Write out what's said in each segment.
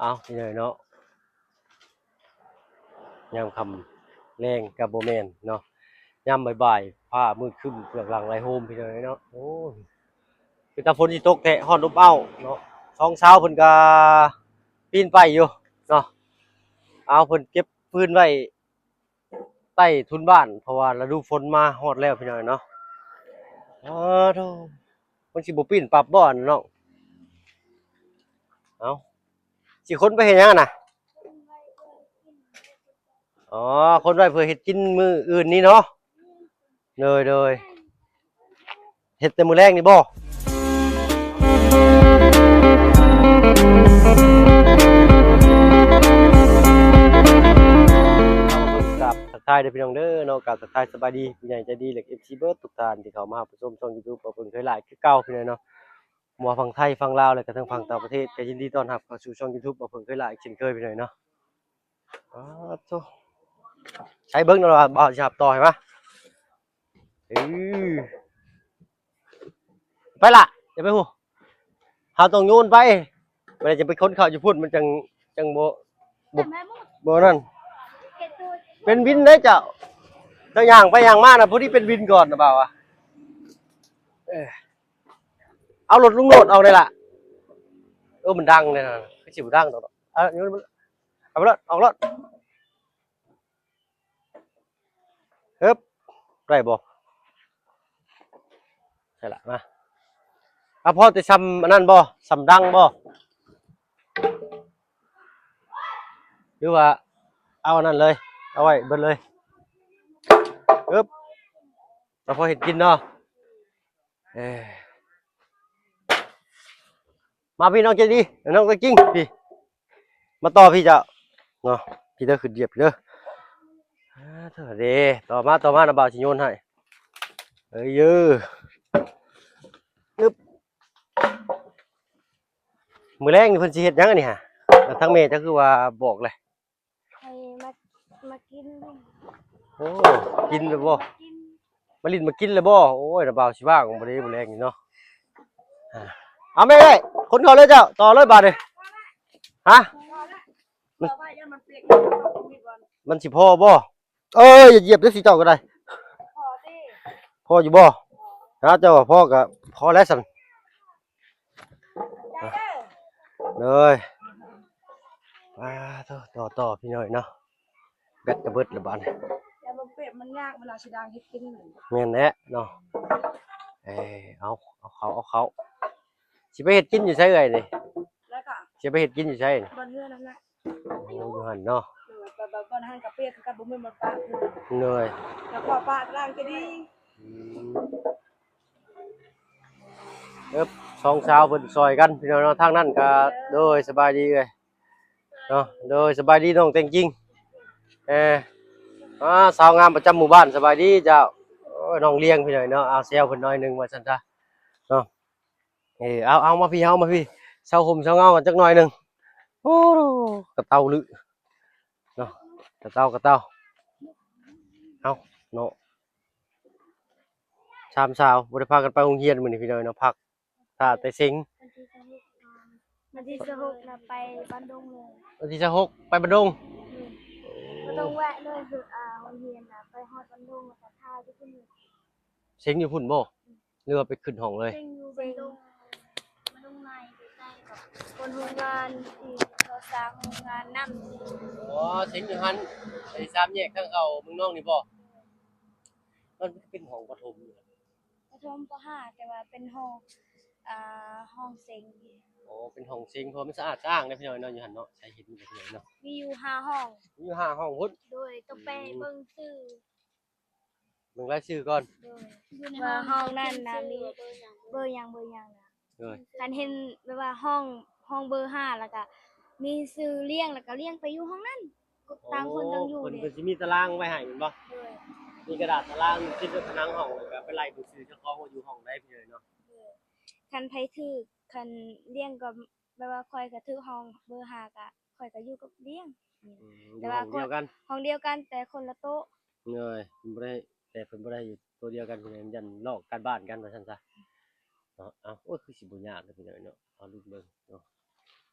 ເອົາ ພີ່ນ້ອງເນາະ ຍາມຄ່ຳແລງກໍບໍ່ແມ່ນເນາະ ຍາມບ່າຍໆ ຟ້າມືດຄຶ້ມ ເປືອກຫຼັງໄຫຼໂຮມ ພີ່ນ້ອງເນາະ. ໂອ້ຍ ເປັນຕາຝົນຊິຕົກແທ້ ຮ້ອນອົບເອົ້າເນາະ. ສອງສາວເພິ່ນກໍປີນໄປຢູ່ເນາະ ເອົາ ເພິ່ນເກັບຟືນໄວ້ ໃຕ້ທຸນບ້ານ ເພາະວ່າລະດູຝົນມາຮອດແລ້ວ ພີ່ນ້ອງເນາະ. ອ້າໂທ້ ມັນຊິບໍ່ປີ້ນປັບບໍ່ ອັນນ້ອງ? ເອົ້າ ຊິຂົນໄປເຮັດຫຍັງຫັ້ນນະ? ອໍ ຂົນໄວ້ເພື່ອເຮັດກິນມື້ອື່ນນີ້ເນາະ. ໂດຍໆ. ເຮັດແຕ່ມື້ແລງນີ້ບໍ່? ກາບທັກທາຍເດີພີ່ນ້ອງເດີເນາະ ກາບທັກທາຍສະບາຍດີຜູ້ໃຫຍ່ໃຈດີ ແລະ ເອັຟຊີເບິດທຸກທ່ານທີ່ເຂົ້າມາຮັບຊົມຊ່ອງຢູທູບ ບ່າວເພິ່ນເຄີຍຫຼາຍຄືເກົ່າພີ່ນ້ອງເນາະ. ບໍ່ວ່າຝັ່ງໄທ ຝັ່ງລາວ ແລະ ກະທັງຝັ່ງຕ່າງປະເທດ ກະຍິນດີຕ້ອນຮັບເຂົ້າສູ່ຊ່ອງຢູທູບ ບ່າວເພິ່ນເຄີຍຫຼາຍເຊັ່ນເຄີຍພີ່ນ້ອງເນາະ. ອ້າໂທ້ ໃຊ້ເບິ່ງເນາະວ່າບ່າວຊິຮັບຕໍ່ໃຫ້ມາ. ເອີ ໄປລະ ຢ່າໄປຮູ້ ເຮົາຕ້ອງໂຍນໄປ ບໍ່ໄດ້ຈະໄປຂົນເຂົ້າຢູ່ພຸ້ນ ມັນຈັ່ງ ຈັ່ງບໍ່ ບໍ່ ບໍ່ນັ້ນ ເປັນວິນເດ້ເຈົ້າ. ເຈົ້າຍ່າງໄປຍ່າງມານະ ພໍດີເປັນວິນກ່ອນນະ ບ່າວອະ. ເອີ ເອົາລົດລຸງໂລດອອກໄດ້ລະ. ເອີ ມັນດັງເດ້ນະ ຄືຊິບໍ່ດັງດອກ. ເອົາ ໂຍນ ເອົາໄປໂລດ ອອກໂລດ. ເອີບ ໄດ້ບໍ່? ໃຊ່ລະ ມາ. ເອົາພໍແຕ່ຊ່ຳອັນນັ້ນບໍ່? ຊ່ຳດັງບໍ່? ຫຼືວ່າເອົາອັນນັ້ນເລີຍ? ເອົາໄວ້ເບິດເລີຍ. ເອີບ ເອົາພໍເຮັດກິນເນາະ. ເອີ ມາພີ່ນ້ອງໃຈດີ ນ້ອງຕົວຈິງ ພີ່ ມາຕໍ່ພີ່ເຈົ້າເນາະ. ພີ່ເດີ ຂຶ້ນຢຽບພີ່ເດີ. ອ່າ ເດີ ຕໍ່ມາ ຕໍ່ມານະ ບ່າວຊິໂຍນໃຫ້. ເອີ ເອີ ອຶບ ມື້ແລງນີ້ເພິ່ນຊິເຮັດຫຍັງອັນນີ້ຫະ? ທາງແມ່ເຈົ້າຄືວ່າບອກແຫຼະ ໃຫ້ມາ ມາກິນ. ໂອ້ ກິນແລ້ວບໍ່? ມາຫຼິ້ນມາກິນແລ້ວບໍ່? ໂອ້ຍ ນະບ່າວຊິວ່າງບໍ່ເດ້ມື້ແລງນີ້ເນາະ. ອ່າ ເອົາແມ່ເອີຍ ຂົນເຂົ້າເລີຍເຈົ້າ ຕໍ່ເລີຍບາດນີ້. ຮະ? ມັນ ມັນຊິພໍບໍ່? ເອີ ຢ່າຢຽບເດີຊິເຈົ້າກໍໄດ້. ພໍຕິ? ພໍຢູ່ບໍ່? ຖ້າເຈົ້າວ່າພໍກໍພໍແລ້ວຊັ້ນ. ເດີ ອ່າ ຕໍ່ ຕໍ່ ພີ່ນ້ອງເນາະ ແບັດກະເບິດລະບາດນີ້. ແຕ່ບໍ່ເປັນ ມັນຍາກເວລາຊິດາງເຮັດກິນ. ແມ່ນແຫຼະເນາະ. ເອີ ເອົາ ເອົາເຂົ້າ ເອົາເຂົ້າ. ຊິໄປເຮັດກິນຢູ່ໃສເອື້ອຍນີ້? ແລ້ວກໍ ຊິໄປເຮັດກິນຢູ່ໃສນີ້? ບ່ອນເຮືອນນັ້ນແຫຼະ. ໂອ້ ຢູ່ຫັ້ນເນາະ. ໂດຍ ແບບ ແບບ ບ່ອນຫັ້ນກໍປຽກຄືກັນ ບໍ່ແມ່ນບ່ອນປະ. ໂດຍ ແລ້ວກໍປະລ້າງກໍດີ. ອືມ ເອີບ ສອງສາວເພິ່ນຊ່ອຍກັນພີ່ນ້ອງເນາະ. ທາງນັ້ນກໍ ໂດຍ ສະບາຍດີເອື້ອຍເນາະ. ໂດຍ ສະບາຍດີນ້ອງແຕງຈິງ. ເອີ ອ່າ ສາວງາມປະຈຳໝູ່ບ້ານ ສະບາຍດີເຈົ້າ. ໂອ້ຍ ນ້ອງລຽງພີ່ນ້ອງເນາະ ເອົາແຊວເພິ່ນໜ້ອຍໜຶ່ງວ່າຊັ້ນຊະເນາະ. ເອີ ເອົາ ເອົາມາພີ້ ເອົາມາພີ້ ເຊົາຮົ່ມເຊົາເງົາກັນຈັກໜ້ອຍໜຶ່ງ. ໂອ້ ກະເຕົາລຶເນາະ ກະເຕົາ ກະເຕົາ. ເອົາເນາະ ສາມສາວບໍ່ໄດ້ພາກັນໄປໂຮງຮຽນມື້ນີ້ພີ່ນ້ອງເນາະ ພັກຖ້າແຕ່ເສັງ. ວັນທີຊາວຫົກນະ ໄປບ້ານດົງເລີຍ. ວັນທີຊາວຫົກໄປບ້ານດົງ. ອືມ ບໍ່ຕ້ອງແວະເລີຍ ຄື ອ່າ ໂຮງຮຽນນະ ໄປຮອດບ້ານດົງ ແລ້ວກໍຖ້າຢູ່ພຸ້ນເລີຍ. ເສັງຢູ່ພຸ້ນບໍ່? ອືມ ຫຼືວ່າໄປຂຶ້ນຫ້ອງເລີຍ? ເສັງຢູ່ບ້ານດົງ ບ້ານດົງໃໝ່ ໃກ້ໆກັບໂຮງງານທີ່ເຂົາສ້າງໂຮງງານນ້ຳ. ອໍ ເສັງຢູ່ຫັ້ນ ໄປສາມແຍກທາງເຂົ້າເມືອງນອງນີ້ບໍ່? ມັນເປັນຫ້ອງປະຖົມຢູ່. ປະຖົມ ປໍຫ້າ ແຕ່ວ່າເປັນຫ້ອງ ອ່າ ຫ້ອງເສັງ. ໂອ້ ເປັນຫ້ອງເສັງ ເພາະວ່າມັນສະອາດສະອ້າງເດ້ພີ່ນ້ອງເນາະ ຢູ່ຫັ້ນເນາະ ໃສ່ເຫັນຢູ່ພີ່ນ້ອງເນາະ. ມີຢູ່ຫ້າຫ້ອງ. ມີຢູ່ຫ້າຫ້ອງພຸ້ນ. ໂດຍ ຕ້ອງໄປເບິ່ງຊື່ ເບິ່ງລາຍຊື່ກ່ອນ. ໂດຍ ຢູ່ໃນຫ້ອງນັ້ນນະ ມີເບີຫຍັງ ເບີຫຍັງ ເບີຫຍັງນະ. ໂດຍ ຄັນເຫັນແບບວ່າຫ້ອງ ຫ້ອງເບີຫ້າ ແລ້ວກະມີຊື່ລ້ຽງ ແລ້ວກະລ້ຽງໄປຢູ່ຫ້ອງນັ້ນ. ຕ່າງຄົນຕ່າງຢູ່. ເພິ່ນ ເພິ່ນຊິມີຕາລາງໄວ້ໃຫ້ແມ່ນບໍ່? ໂດຍ ມີກະດາດຕາລາງຕິດໄວ້ຜະໜັງຫ້ອງ ແລ້ວກະໄປໄລ່ເບິ່ງຊື່ເຈົ້າຂອງວ່າຢູ່ຫ້ອງໃດພີ່ນ້ອງເນາະ. ໂດຍ ຄັນໃຜຖືກ ຄັນລ້ຽງກໍແບບວ່າຂ້ອຍກໍຖືກຫ້ອງເບີຫ້າ ກະຂ້ອຍກໍຢູ່ກັບລ້ຽງ. ອືມ ແຕ່ວ່າ ຢູ່ຫ້ອງດຽວກັນ ຫ້ອງດຽວກັນ ແຕ່ຄົນລະໂຕະ. ໂດຍ ບໍ່ໄດ້ ແຕ່ເພິ່ນບໍ່ໄດ້ຢູ່ໂຕະດຽວກັນ ເພິ່ນຢ້ານລອກການບ້ານກັນວ່າຊັ້ນຊະເນາະ. ເອົາ ໂອ້ຍ ຄືຊິບໍ່ຍາກເດີພີ່ນ້ອງເນາະ ເອົາລຸ້ນເບິ່ງເນາະ.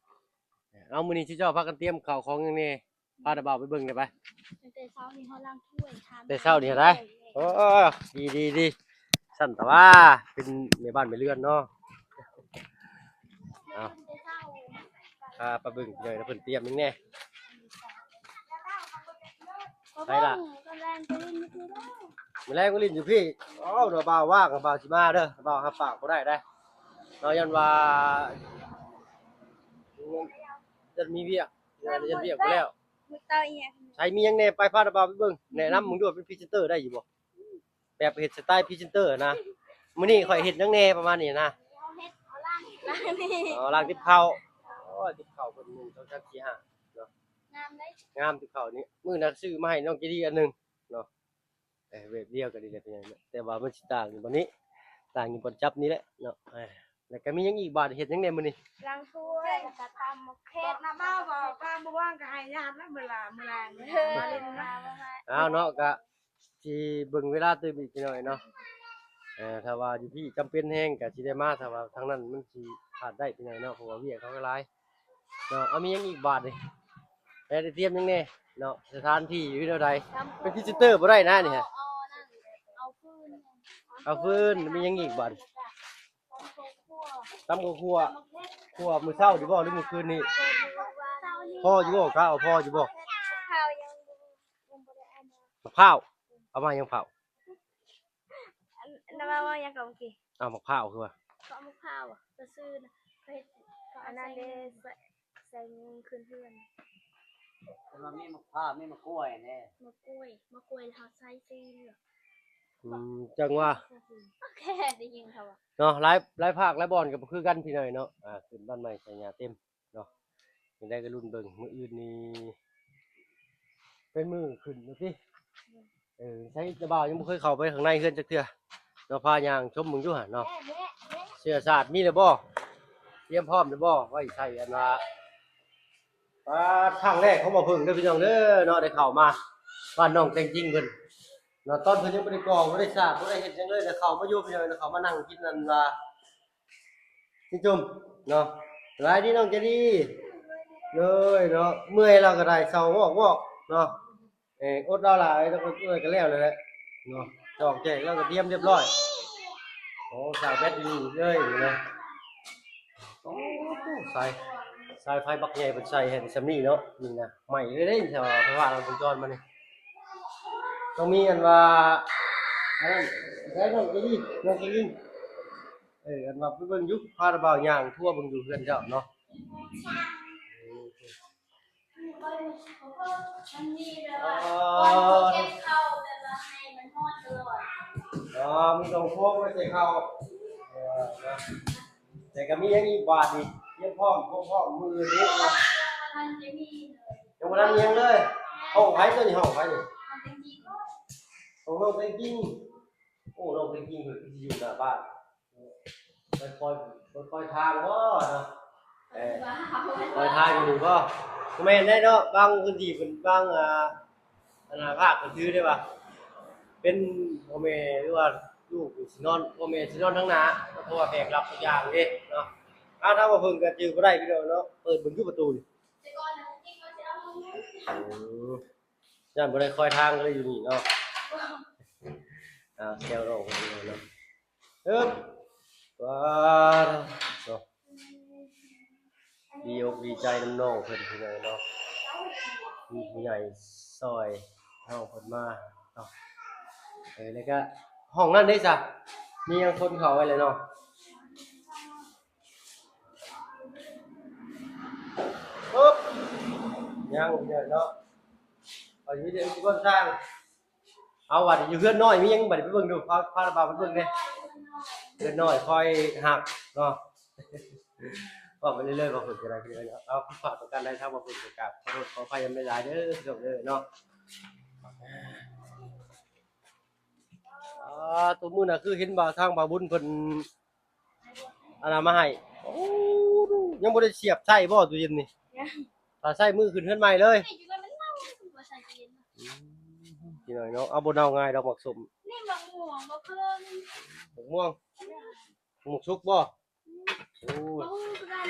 ເອົາ ມື້ນີ້ເຈົ້າພາກັນຕຽມເຂົ້າຂອງຫຍັງແດ່? ພາຕາບ່າວໄປເບິ່ງໄດ້ໄປ. ຕັ້ງແຕ່ເຊົ້ານີ້ເຮົາລ້າງຖ້ວຍ ແຕ່ເຊົ້ານີ້ໄດ້. ໂອ້ ດີໆໆ ຊັ້ນຕາວ່າເປັນແມ່ບ້ານແມ່ເຮືອນເນາະ. ເອົາ ພາໄປເບິ່ງເພິ່ນຕຽມຫຍັງແດ່. ໃສ່ລະ ມື້ແລງໄປຫຼິ້ນຢູ່ພີ້ເດີ ມື້ແລງໄປຫຼິ້ນຢູ່ພີ້. ເອົາ ເນາະ ບ່າວວ່າງ ບ່າວຊິມາເດີ ບ່າວຮັບປາກບໍ່ໄດ້ເດ້ເນາະ ຢ້ານວ່າຢ້ານມີວຽກ ຢ້ານວຽກບໍ່ແລ້ວ. ໃສ່ມີຫຍັງແດ່ ໄປພາຕາບ່າວໄປເບິ່ງ ແນະນຳເບິ່ງດູ ເປັນພຣີເຊັນເຕີໄດ້ຢູ່ບໍ່? ແບບເຮັດສະໄຕພຣີເຊັນເຕີນະ. ມື້ນີ້ຂ້ອຍເຮັດຫຍັງແດ່ ປະມານນີ້ນະ. ເຮົາເຮັດ ເຮົາລ້າງ ລ້າງນີ້ ອໍ ລ້າງຕິບເຂົ້າ. ໂອ້ຍ ຕິບເຂົ້າເພິ່ນ ໜຶ່ງ ສອງ ສາມ ສີ່ ຫ້າເນາະ. ງາມເດ້ ງາມຕິບເຂົ້ານີ້. ມື້ນັ້ນຊື້ມາໃຫ້ນ້ອງເຈດີອັນໜຶ່ງເນາະ. ເອີ ແບບດຽວກັນນີ້ແຫຼະ ເປັນຫຍັງເນາະ ແຕ່ວ່າມັນຊິຕ່າງຢູ່ບ່ອນນີ້ ຕ່າງຢູ່ບ່ອນຈັບນີ້ແຫຼະເນາະ. ເອີ ແລ້ວກໍມີຫຍັງອີກບາດ ເຮັດຫຍັງແດ່ມື້ນີ້? ລ້າງຖ້ວຍ ແລ້ວກໍຕຳໝາກເຂດ ມາເວົ້າວ່າ ວ່າບໍ່ວ່າງກໍໃຫ້ຍາດນຳເວລາ ເວລາ ເອີ ມາຫຼິ້ນນຳ. ເອົາເນາະ ກໍ ຊິເບິ່ງເວລາຕື່ມອີກຈັກໜ້ອຍເນາະ. ເອີ ຖ້າວ່າຢູ່ພີ້ຈຳເປັນແຮງກໍຊິໄດ້ມາ ຖ້າວ່າທາງນັ້ນມັນຊິພາດໄດ້ຈັ່ງໃດເນາະ ເພາະວ່າວຽກເຂົາກໍຫຼາຍເນາະ. ເອົາ ມີຫຍັງອີກບາດນີ້? ແລ້ວໄດ້ຕຽມຫຍັງແດ່ເນາະ? ສະຖານທີ່ຢູ່ແນວໃດ? ເປັນພຣີເຊັນເຕີບໍ່ໄດ້ນະນີ້. ເອົາ ເອົາ ເອົາຟືນ ເອົາຟືນ. ມີຫຍັງອີກບາດ? ຕຳເຂົ້າຂົ້ວ ຂົ້ວມື້ເຊົ້ານີ້ບໍ່ ຫຼືມື້ຄືນນີ້? ພໍຢູ່ບໍ່? ກະເອົາພໍຢູ່ບໍ່? ເຂົ້າຍັງ ຍັງບໍ່ໄດ້ເອົາມາ. ໝາກພ້າວ ເອົາມາຫຍັງພ້າວ? ອັນ ອັນນັ້ນວ່າຫຍັງກໍເມື່ອກີ້ ເອົາໝາກພ້າວຄືວ່າ ກໍເອົາໝາກພ້າວ ກໍຊື້ນະ ເຂົາເຮັດ ກໍເອົາອັນນັ້ນເດ້ ໃສ່ ໃສ່ເງິນຂຶ້ນເຮືອນ. ແຕ່ວ່າມີໝາກພ້າວ ມີໝາກກ້ວຍແດ່. ໝາກກ້ວຍ ໝາກກ້ວຍເຮົາໃສ່ຊື້ເນາະ. ອືມ ຈັ່ງວ່າ ໂອເຄ ໄດ້ຍິນເຂົາວ່າເນາະ. ຫຼາຍ ຫຼາຍພາກຫຼາຍບ່ອນກໍບໍ່ຄືກັນພີ່ນ້ອງເນາະ. ອ່າ ຂຶ້ນບ້ານໃໝ່ໃສ່ຫຍ້າເຕັມ ເນາະ. ຈັ່ງໃດກໍລຸ້ນເບິ່ງ ມື້ອື່ນນີ້ເປັນມື້ຂຶ້ນວ່າຕິ. ເອີ ໃສ ຕາບ່າວຍັງບໍ່ເຄີຍເຂົ້າໄປຂ້າງໃນເຮືອນຈັກເທື່ອເນາະ ພາຍ່າງຊົມເບິ່ງຢູ່ຫັ້ນເນາະ. ເຊື້ອຊາດມີແລ້ວບໍ່? ຕຽມພ້ອມແລ້ວບໍ່? ໄວ້ໃສ່ອັນວ່າ ອ່າ ຄັ້ງແລກຂອງບ່າວເພິ່ງເດີພີ່ນ້ອງເດີເນາະ ໄດ້ເຂົ້າມາບ້ານນ້ອງແຕງຈິງເພິ່ນເນາະ. ຕອນເພິ່ນຍັງບໍ່ໄດ້ກໍ່ ບໍ່ໄດ້ສ້າງ ບໍ່ໄດ້ເຮັດຫຍັງເລີຍ ແຕ່ເຂົ້າມາຢູ່ພີ່ນ້ອງເນາະ ເຂົ້າມານັ່ງກິນອັນວ່າ ຊິຈຸ່ມເນາະ. ສະບາຍດີນ້ອງໃຈດີ. ເລີຍເນາະ ເມື່ອຍລາວກໍໄດ້ເຊົາວອກໆເນາະ. ເອີ ອົດລາວຫຼາຍ ລາວກໍເມື່ອຍກໍແລ້ວແລ້ວແຫຼະເນາະ. ຈອກແຈກລາວກໍຕຽມຮຽບຮ້ອຍ. ໂອ້ ສາຍແບັດຢູ່ນີ້ເລີຍເນາະ. ໂອ້ ສາຍ ສາຍໄຟບັກໃຫຍ່ເພິ່ນໃສ່ໃຫ້ສ່ຳນີ້ເນາະ. ນີ້ນະ ໄໝ້ເລີຍເດ້ ແຖວໄຟຟ້າລັດວົງຈອນມານີ້ ຕ້ອງມີອັນວ່າ ອັນນັ້ນ ໄດ້ນ້ອງເຈດີ ນ້ອງເຈດີ. ເອີ ອັນວ່າໄປເບິ່ງຢູ່ ພາຕາບ່າວຍ່າງທົ່ວເບິ່ງຢູ່ເຮືອນເຈົ້າເນາະ. ມັນມີແບບວ່າ ອໍ ກ່ອນເຂົາເກັບເຂົ້າ ແບບວ່າໃຫ້ມັນຮ້ອນຕະຫຼອດ. ອໍ ມີສອງໂພງໄວ້ໃສ່ເຂົ້າ. ເອີ ນະ ແຕ່ກໍມີຫຍັງອີກບາດນີ້? ຕຽມພ້ອມ ພ້ອມມື້ອື່ນນີ້ເນາະ. ຍັງບໍ່ທັນມີຫຍັງເລີຍ. ຫ້ອງໃຜຕົວນີ້? ຫ້ອງໃຜນີ້? ຫ້ອງນ້ອງແຕງຈິງ. ໂອ້ ນ້ອງແຕງຈິງເພິ່ນຄືຊິຢູ່ໜ້າບ້ານ. ໄປຄອຍ ໄປຄອຍທາງບໍ່ເນາະ? ເອີ ຄອຍທາງຢູ່ນີ້ບໍ່? ບໍ່ແມ່ນໄດ໋ເນາະ ບາງພື້ນທີ່ເພິ່ນ ບາງ ອ່າ ອັນນ່າ ພາກເພິ່ນຖືໄດ້ວ່າ ເປັນພໍ່ແມ່ ຫຼືວ່າລູກຊິນອນ ພໍ່ແມ່ຊິນອນທາງໜ້າ ເພາະວ່າແບກຮັບທຸກຢ່າງເດ້ເນາະ. ອ້າວ ທາງວ່າເພິ່ນກໍຈື່ບໍ່ໄດ້ພີ່ນ້ອງເນາະ ເປີດເບິ່ງຢູ່ປະຕູນີ້. ອືມ ຢ້ານບໍ່ໄດ້ຄອຍທາງກໍເລີຍຢູ່ນີ້ເນາະ. ອ່າ ແຊວນ້ອງເພິ່ນເນາະ. ເອີບ ວ້າວ ເນາະ ດີອົກດີໃຈນຳນ້ອງເພິ່ນພີ່ນ້ອງເນາະ ມີຜູ້ໃຫຍ່ຊ່ອຍນ້ອງເພິ່ນມາເນາະ. ເອີ ແລ້ວກະຫ້ອງນັ້ນເດ້ຊະ ມີຫຍັງຄົນເຂົ້າໄວ້ແລ້ວເນາະ. ປຶບ ຍັງເດີເນາະ ເອົາຢູ່ເດີທຸກຄົນຊ່າງ. ເອົາ ບາດນີ້ຢູ່ເຮືອນນ້ອຍມີຫຍັງ ບາດນີ້ໄປເບິ່ງດູ ພາ ພາບ່າວໄປເບິ່ງແດ່. ເຮືອນນ້ອຍຄອຍຮັກເນາະ ເວົ້າໄປເລື້ອຍໆ ເວົ້າເພິ່ນກໍໄດ້ ເອົາ ຜິດພາດປະການໃດ ທາງເວົ້າເພິ່ນກໍກາບຂໍໂທດຂໍອະໄພນຳຫຼາຍໆເດີ ພີ່ນ້ອງເດີເນາະ. ອ່າ ໂຕມື້ນະ ຄືເຫັນວ່າທາງບ່າວບຸນເພິ່ນ ອັນນັ້ນມາໃຫ້. ໂອ້ ຍັງບໍ່ໄດ້ສຽບໃຊ້ບໍ່ຕູ້ເຢັນນີ້? ຍັງ. ຖ້າໃຊ້ມື້ຂຶ້ນເຮືອນໃໝ່ເລີຍ. ນີ້ຢູ່ມັນເນົ່າ ບໍ່ໃສ່ຕູ້ເຢັນ. ອືມ ພີ່ນ້ອງເນາະ ເອົາ ບໍ່ເນົ່າງ່າຍດອກໝາກສົ້ມ. ນີ້ໝາກມ່ວງ ໝາກເຜິ້ງ ໝາກມ່ວງ ໝາກສຸກບໍ່? ອືມ ໂອ້ຍ ບໍ່ຮູ້ຄືກັ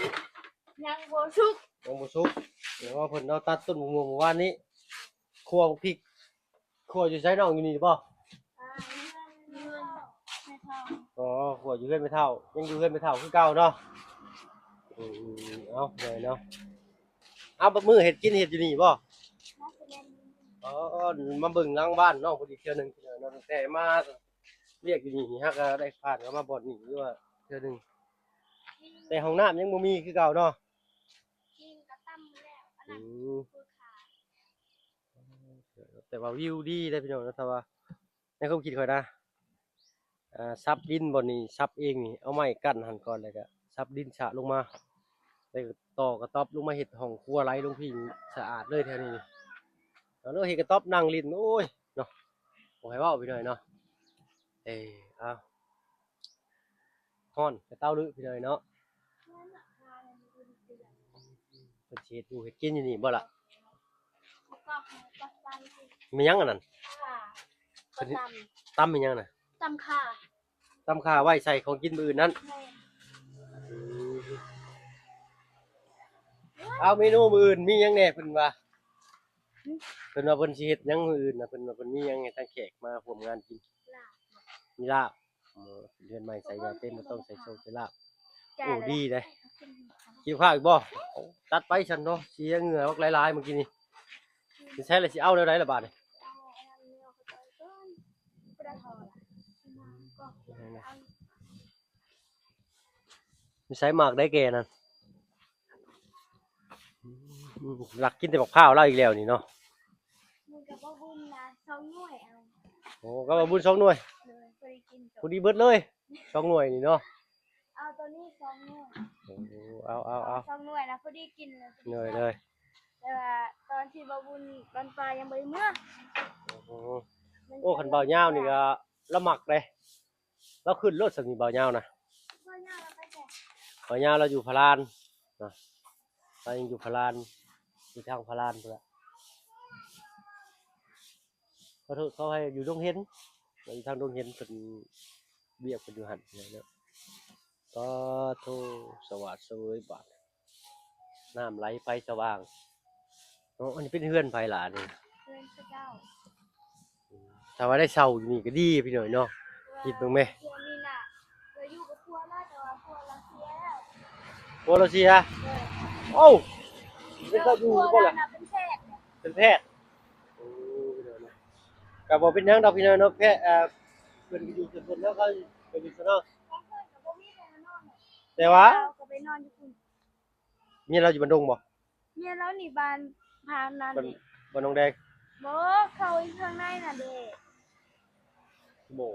ນ. ຍັງບໍ່ສຸກ ຍັງບໍ່ສຸກ. ແຕ່ວ່າເພິ່ນເອົາຕັດຕົ້ນໝາກມ່ວງມື້ວານນີ້ ຂົ້ວບັກພິກ ຂົ້ວຢູ່ໃສນ້ອງ ຢູ່ນີ້ບໍ່? ອ່າ ຢູ່ເຮືອນແມ່ເຖົ້າ. ອໍ ຂົ້ວຢູ່ເຮືອນແມ່ເຖົ້າ ຍັງຢູ່ເຮືອນແມ່ເຖົ້າຄືເກົ່າເນາະ. ອືມ ເອົາ ເມື່ອຍເນາະ. ເອົາ ບາດມື້ເຮັດກິນເຮັດຢູ່ນີ້ບໍ່? ອໍ ມາເບິ່ງຫຼັງບ້ານນ້ອງພໍດີເທື່ອໜຶ່ງເນາະ. ຕັ້ງແຕ່ມາວຽກຢູ່ນີ້ ຫາກະໄດ້ຜ່ານເຂົ້າມາບ່ອນນີ້ ຫຼືວ່າເທື່ອໜຶ່ງ ແຕ່ຫ້ອງນ້ຳຍັງບໍ່ມີຄືເກົ່າເນາະ. ກິນກໍຕຳແລ້ວ ອັນນັ້ນ ອືມ ແຕ່ວ່າວິວດີເດ້ພີ່ນ້ອງເນາະ. ຖ້າວ່າໃນຄວາມຄິດຂ້ອຍນະ ອ່າ ສັບດິນບ່ອນນີ້ ສັບເອງນີ້ ເອົາໄມ້ກັ້ນຫັ້ນກ່ອນ ແລ້ວກໍສັບດິນຊະລົງມາ ແລ້ວກໍຕໍ່ກະຕ໊ອບລົງມາເຮັດຫ້ອງຄົວໄຫຼລົງພີ້ ສະອາດເລີຍແຖວນີ້. ເອົາເລີຍ ເຮັດກະຕ໊ອບນັ່ງຫຼິ້ນ ໂອ້ຍເນາະ ບໍ່ໃຫ້ເວົ້າພີ່ນ້ອງເນາະ. ເອີ ເອົາ ຮ້ອນກະເຕົ້າລືພີ່ນ້ອງເນາະ. ເພິ່ນຊິເຮັດຢູ່ເຮັດກິນຢູ່ນີ້ບໍ່ລະ? ແມ່ນຫຍັງອັນນັ້ນ? ເພິ່ນຕຳ ຕຳແມ່ນຫຍັງນະ? ຕຳຂ່າ ຕຳຂ່າໄວ້ໃສ່ຂອງກິນມື້ອື່ນນັ້ນ. ແມ່ນ. ເອົາ ເມນູມື້ອື່ນມີຫຍັງແດ່? ເພິ່ນວ່າ ເພິ່ນວ່າເພິ່ນຊິເຮັດຫຍັງມື້ອື່ນນະ? ເພິ່ນວ່າເພິ່ນມີຫຍັງໃຫ້ທາງແຂກມາຮ່ວມງານກິນ? ລາບ ມີລາບ. ເອີ ເຮືອນໃໝ່ໃສ່ຢາເຕັມ ບໍ່ຕ້ອງໃສ່ໂຊກໃສ່ລາບ. ໂອ້ ດີເດ້. ກິນຂ້າວອີກບໍ່? ຈັດໄປຊັ້ນເນາະ ເສຍເຫື່ອບັກຫຼາຍໆມື້ກີ້ນີ້. ຊິໃຊ້ລະ ຊິເອົາແນວໃດລະບາດນີ້? ນິໄສໝາກໄດ້ແກ່ນັ້ນ ລັກກິນແຕ່ບັກພ້າວລາວອີກແລ້ວນີ້ເນາະ. ມັນກໍບໍ່ບຸນນະ ສອງໜ່ວຍເອົາ. ໂອ້ ກໍບໍ່ບຸນສອງໜ່ວຍ. ໂດຍ ພໍດີກິນ ພໍດີເບິດເລີຍ ສອງໜ່ວຍນີ້ເນາະ. ເອົາໂຕນີ້ສອງໜ່ວຍ. ໂອ້ ເອົາ ເອົາ ເອົາ ສອງໜ່ວຍນະ ພໍດີກິນເລີຍ. ໂດຍ ໂດຍ ແຕ່ວ່າຕອນທີ່ບໍ່ບຸນ ຕອນປາຍັງບໍ່ໄດ້ເມືອ. ໂອ້ ໂອ້ ຄັນບ່າວຍາວນີ້ກໍລະມັກເດ້. ລາວຂຶ້ນໂລດ ສາມີບ່າວຍາວນະ. ບ່າວຍາວລາວໄປໃສ? ບ່າວຍາວລາວຢູ່ພະລານນະ ລາວຍັງຢູ່ພະລານ ຢູ່ທາງພະລານພຸ້ນລະ. ຂໍໂທດຂໍອະໄພ ຢູ່ດົງເຫັນ ລາວຢູ່ທາງດົງເຫັນ ເພິ່ນວຽກເພິ່ນຢູ່ຫັ້ນເນາະ. ປາໂທ ສະຫວາດສະເຫວີຍບາດ ນ້ຳໄຫຼໄຟສະຫວ່າງເນາະ. ອັນນີ້ເປັນເຮືອນໃຜລະນີ້? ເຮືອນເຂົາເຈົ້າ. ຖ້າວ່າໄດ້ເຊົ່າຢູ່ນີ້ກໍດີພີ່ນ້ອງເນາະ. ຄິດເບິ່ງແມ້ ເຮືອນນີ້ນະ ເຄີຍຢູ່ກັບຜົວລາວ ແຕ່ວ່າຜົວລາວເສຍແລ້ວ. ຜົວລາວເສຍ? ໂດຍ. ໂອ້ ເປັນເຈົ້າຢູ່ບໍ່ລະ? ເປັນແພດ. ໂອ້ ພີ່ນ້ອງເນາະ ກໍບໍ່ເປັນຫຍັງດອກພີ່ນ້ອງເນາະ. ແພດ ເອີ ເພິ່ນກໍຢູ່ສ່ວນເພິ່ນເນາະ ເຂົາກໍຢູ່ສ່ວນເຮົາ. ແຕ່ວ່າ ເຂົາກໍໄປນອນຢູ່ພຸ້ນ. ເມຍລາວຢູ່ບ້ານດົງບໍ່? ເມຍລາວນີ້ບ້ານ ບ້ານນັ້ນ ບ້ານ ເດ້ ບ້ານໜອງແດງ. ບໍ່ ເຂົາຢູ່ທາງໃນນັ້ນເດ້. ບໍ່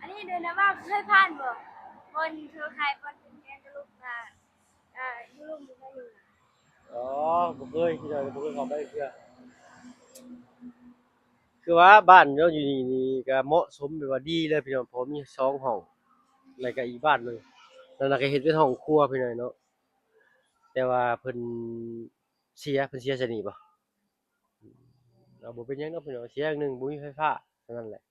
ອັນນີ້ເດີນນະ ວ່າເຄີຍຜ່ານບໍ່? ບ່ອນເຂົາຂາຍ ບ່ອນເປັນແກງກະລຸກ ອ່າ ຢູ່ລຸ່ມຢູ່ນີ້. ອໍ ບໍ່ເຄີຍ ພີ່ນ້ອງ ບໍ່ເຄີຍເຂົ້າໄປເທື່ອ. ຄືວ່າບ້ານເຮົາຢູ່ນີ້ນີ້ກໍເໝາະສົມ ແບບວ່າດີເລີຍພີ່ນ້ອງ ເພາະມີສອງຫ້ອງ ແລ້ວກໍອີກບ້ານໜຶ່ງ ແລ້ວນະກໍເຮັດເປັນຫ້ອງຄົວພີ່ນ້ອງເນາະ. ແຕ່ວ່າເພິ່ນເສຍ ເພິ່ນເສຍຊະນີ້ບໍ່? ເອົາ ບໍ່ເປັນຫຍັງດອກພີ່ນ້ອງ ເສຍຢ່າງໜຶ່ງ ບໍ່ມີໄຟຟ້າເທົ່ານັ້ນແຫຼະ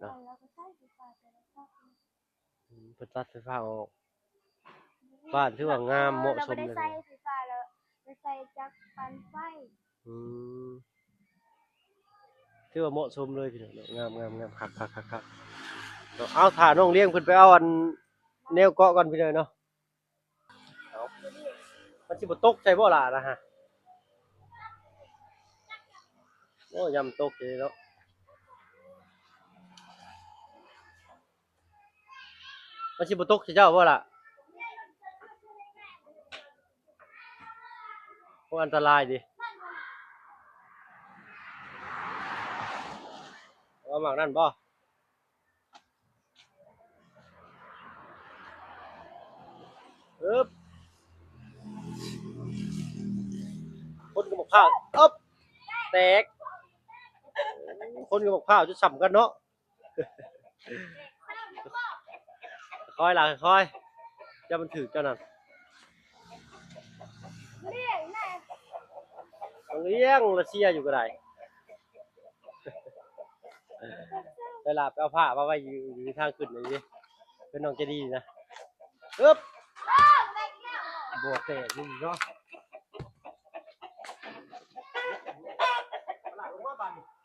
ເນາະ. ອືມ ເພິ່ນຕັດໄຟຟ້າອອກ. ບ້ານຖືວ່າງາມເໝາະສົມເລີຍ. ເອີ ລາວບໍ່ໄດ້ໃຊ້ໄຟຟ້າ ລາວໄປໃຊ້ຈັກປັ່ນໄຟ. ອືມ ຖືວ່າເໝາະສົມເລີຍພີ່ນ້ອງເນາະ. ງາມໆໆ ຄັກໆໆໆ ເນາະ. ເອົາ ຖ້ານ້ອງລ້ຽງເພິ່ນໄປເອົາອັນແນວເກາະກ່ອນພີ່ນ້ອງເນາະ. ເອົາ ມັນຊິບໍ່ຕົກໃສ່ບໍ່ລະນະຮະ? ໂອ້ ຢ້ານມັນຕົກຢູ່ເນາະ. ມັນຊິບໍ່ຕົກໃສ່ເຈົ້າບໍ່ລະ? ໂອ້ ອັນຕະລາຍເດ້. ເອົາໝາກນັ້ນບໍ່? ອຶບ ຄົນກັບໝາກພ້າວ ອຶບ ແຕກ ຄົນກັບໝາກພ້າວຈະສ່ຳກັນເນາະ. ຄ່ອຍລະ ຄ່ອຍ ຢ່າມັນຖືກເຈົ້ານັ້ນ. ມາລ້ຽງລະເຊຍຢູ່ກໍໄດ້. ໄປລະ ໄປເອົາຜ້າມາໄວ້ຢູ່ ຢູ່ທາງຂຶ້ນນີ້ເດ້ ເປັນນ້ອງໃຈດີນະ. ອຶບ ບໍ່ແຕກນີ້ເນາະ.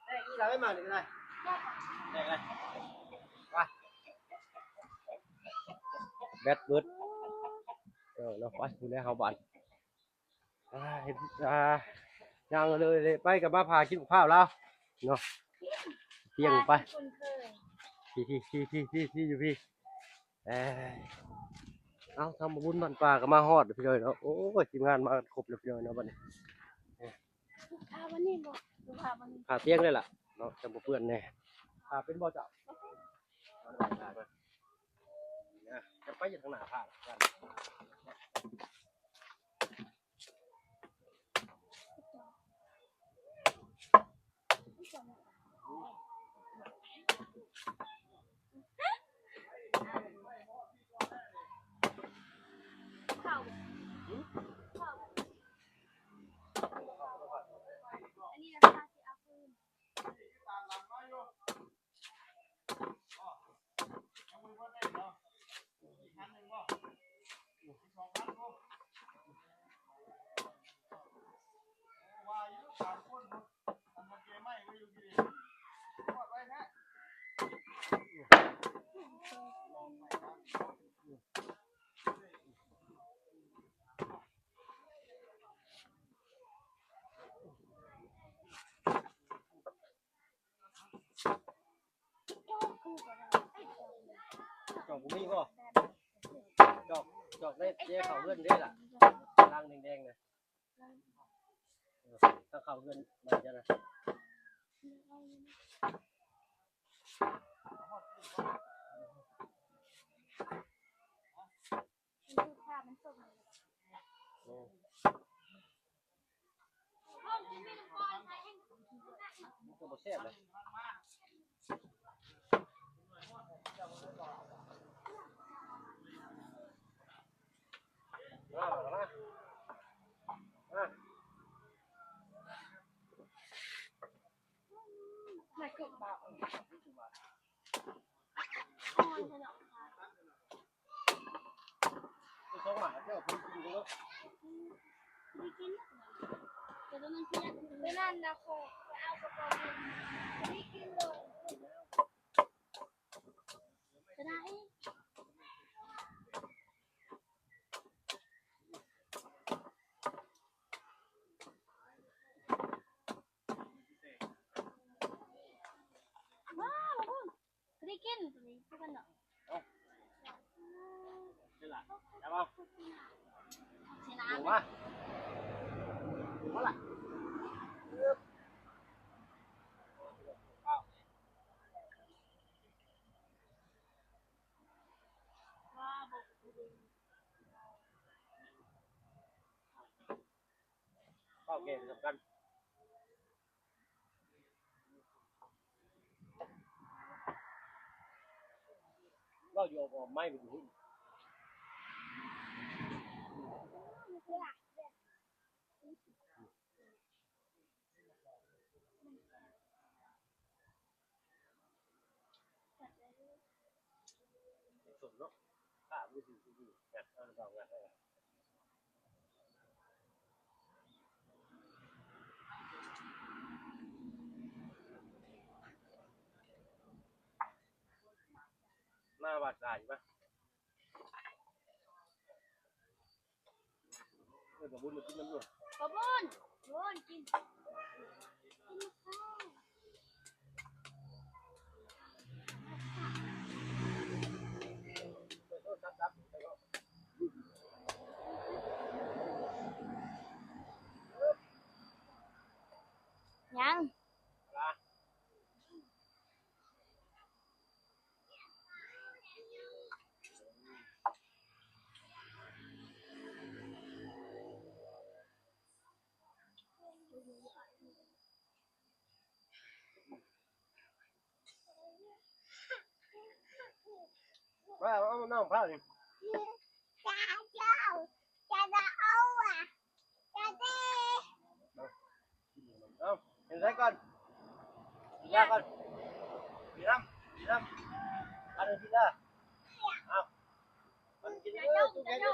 ແຕກອີ່ຫຍັງມານີ້ກໍໄດ້ ແຕກເລີຍ ໄປ ແບັດເບິດ ເອີ ເນາະ ໄປ ພຸ້ນແຫຼະເຮົາບາດ ອ່າ ເຫັນ ອ່າ ຍ່າງເລີຍ ເລີຍໄປກໍມາພາກິນພາວລາວເນາະ ທ່ຽງໄປ ພີ່ ພີ່ ຢູ່ພີ້ ເອີ ເອົາ ທຳບຸນບ້ານປ່າກໍມາຮອດພີ່ນ້ອງເນາະ. ໂອ້ຍ ທີມງານມາກັນຄົບແລ້ວພີ່ນ້ອງເນາະ ບັດນີ້ ເອີ ພາວັນນີ້ບໍ່ ຫຼືພາວັນນີ້ ພາທ່ຽງເລີຍລະເນາະ ຈັ່ງບໍ່ເປື້ອນແດ່. ພາເປັນບໍ່ເຈົ້າ? ຈະໄປຢູ່ທາງໜ້າພາ ຈອກບໍ່ມີບໍ່? ຈອກ ຈອກໄດ້ ເດ້ ເຂົ້າເຮືອນເດ້ລະ ລາງແດງໆນະ ເອີ ຖ້າເຂົ້າເຮືອນມາຈະນະ. ມັນຄືພາບມັນສົມ ໂອ້ ມັນກໍບໍ່ແຊບເລີຍ. ມາ ມາ ມາ ມາ ບໍ່ໄດ້ກິນ ບໍ່ໄດ້ກິນ ເອົາ ເອົາ ເອົາ ມາ ມາລະ ເອົາແກງສຳຄັນ. ເວົ້າຢູ່ອ້ອມໆ ໄມບໍ່ໄດ້ຍິນ. ມາບາດກາຍມາ. ເອີ ປາບຸນມາກິນນຳດ້ວຍ ປາບຸນ ບຸນກິນ ກິນມາຂ້າວ ຍັງ. ວ່າເອົານ້ຳພານີ້ ເອົາ ເຮັດໃສ່ກ່ອນ ກິນຢາກ່ອນ ກິນນ້ຳ ກິນນ້ຳ ອັນນີ້ກິນເດີ ເອົາ ມັນກິນເດີ ຕູ້ແຂນຢູ່.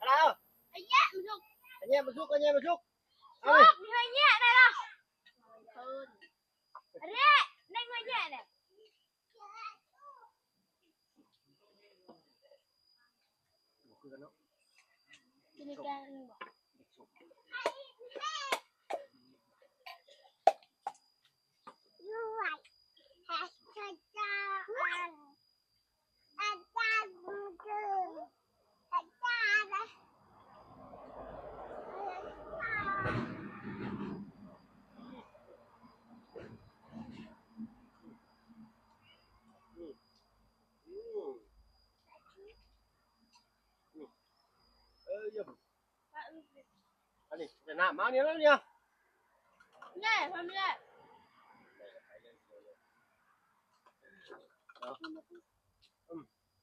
ອາລາວ ອາແຍະມັນສຸກ ອາແຍະມັນສຸກ ອາແຍະມັນສຸກ ເອົາ ສຸກ ມີໃຫ້ແຍະໄດ້ລະ ເອີ ອາແຍະ ໃນເມື່ອແຍະແຫຼະ ບໍ່ຄືກັນເນາະ ກິນໃນແກງອັນນີ້ບໍ່? ເອີ ເອີ ອັນນີ້ ແຕ່ນ້ຳມານີ້ແລ້ວນີ້ ແນ່ ທຳນີ້ແຫຼະ ເອົາ ເອົາ ເ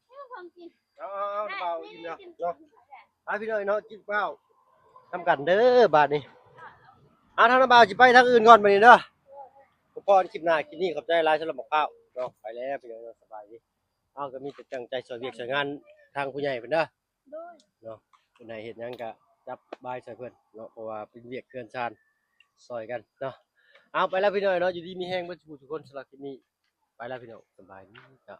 ອົາ ເອົາ ເອົາ ກິນ ເອົາ ເອົາ ເອົາ ເອົາ ກິນແລ້ວເນາະ ໄປພີ່ນ້ອງເນາະ ກິນເຂົ້ານຳກັນເດີບາດນີ້ ເອົາ ທາງນ້າບ່າວຊິໄປທາງອື່ນກ່ອນບາດນີ້ເດີ ພໍກັນຄລິບໜ້າ ຄລິບນີ້ຂອບໃຈຫຼາຍສຳລັບໝາກພ້າວເນາະ ໄປແລ້ວພີ່ນ້ອງເນາະ ສະບາຍດີ ເຮົາກໍມີແຕ່ຕັ້ງໃຈຊ່ວຍວຽກຊ່ວຍງານທາງຜູ້ໃຫຍ່ເພິ່ນເດີ ໂດຍ ເນາະ ເພິ່ນໃຫ້ເຮັດຫຍັງກະຈັບບາຍໃສ່ເພິ່ນເນາະ ເພາະວ່າເປັນວຽກເຮືອນຊານຊ່ອຍກັນເນາະ ເອົາ ໄປແລ້ວພີ່ນ້ອງເນາະ ຢູ່ດີມີແຮງເບິດທຸກຜູ້ທຸກຄົນ ສຳລັບຄລິບນີ້ ໄປແລ້ວພີ່ນ້ອງ ສະບາຍດີເນາະ.